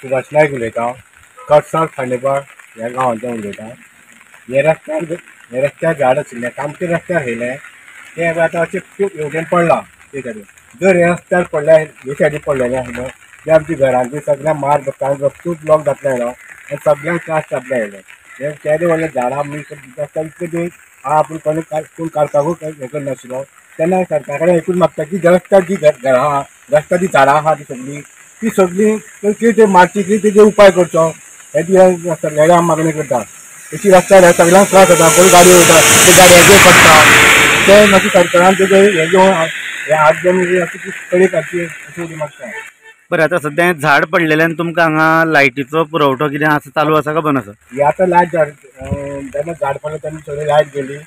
सुभाष नायक उलयता, कडसाळ खांडेपार ह्या गांवांतल्यान उलयता. हे रस्त्यार झाड आशिल्लें, सामकें रस्त्यार येयलें तें आतां अशें हेवटेन पडलां. ते सायडीन जर हे रस्त्यार पडलें, हे सायडीन पडलेलें आसलें तें आमच्या घरांचे सगळ्या मार रस्तो ब्लॉक जातलें आयलो आनी सगळ्यांक त्रास जातले आयले. हे केदे व्हडले झाडां आमी रस्त्यार इतले आहा, पूण कोण कोण काडपाकूय हें करनाशिल्लो. तेन्ना सरकारा कडेन एकूच मागता की रस्त्यार जी घरां आहा, रस्त्यार जी झाडां आहा ती सगळीं ती मारची की तेजे उपाय करचो हे ती सगळ्या मागणी करता. अशी रस्त्यार सगळ्यांक त्रास जाता, कोण गाडी वयता ते गाडयांचेर पडटा, ते मातशें सरकारान तेजे हे घेवन हे हात घेवन अशी कडी काडची अशी उडी मागता. बरें, आतां सद्या झाड पडलेल्यान तुमकां हांगा लायटीचो पुरवठो कितें आसा, चालू आसा काय बंद आसा? हे आतां लायट जेन्ना झाड पडलें तेन्ना सगळी लायट गेली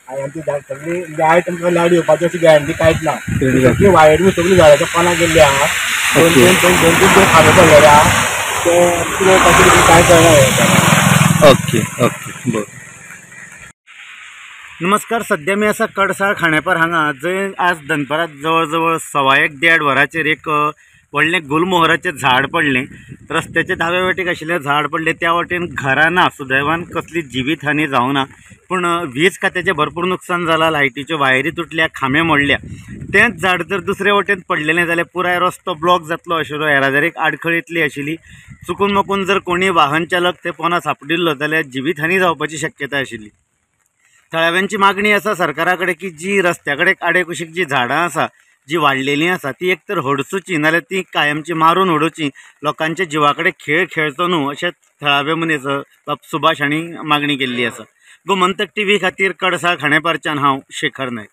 आनी आमची सगळी म्हणजे आयज आमकां लायट येवपाची अशी गॅरंटी कांयच ना. सगळी वायरी सगळी झाडाच्या पानां गेल्ली आहा, दोन तीन दोन तीन दोन खांबे पडलेले आहा, ते कितें कशें कांय कळना. ओके ओके, बरें. नमस्कार, सद्या मी आसा कडसाळ खांडेपार हांगा, जंय आज दनपारां जवळ जवळ 1:15 1:30 वरांचेर एक व्हडलें गुलमोहराचें झाड पडलें. रस्त्याचे दावे वाटेक आशिल्लें झाड पडलें, त्या वाटेन घरां ना, सुदैवान कसली जिवीत हानी जावना, पूण वीज खात्याचें भरपूर नुकसान जालां, लायटीच्यो वायरी तुटल्या, खांबे मोडल्या. तेंच झाड जर दुसरे वटेन पडलेलें जाल्यार पुराय रस्तो ब्लॉक जातलो आशिल्लो, येरादारीक आडखळ येतली आशिल्ली. चुकून माकून जर कोणी वाहन चालक ते पोंदा सांपडिल्लो जाल्यार जिवीत हानी जावपाची शक्यता आशिल्ली. थळाव्यांची मागणी आसा सरकारा कडेन की जी रस्त्या कडेन आडे कुशीक जी झाडां आसा, जी वाडलेलीं आसा, ती एक तर हडसुची नाल्यार ती कायमची मारून उडोवची, लोकांच्या जिवा कडेन खेळ खेळचो न्हू अशें थळावे मनीस बाब सुभाष हांणी मागणी केल्ली आसा. गोमंतक टीव्ही खातीर कडसाळ खांडेपारच्यान हांव शेखर नायक.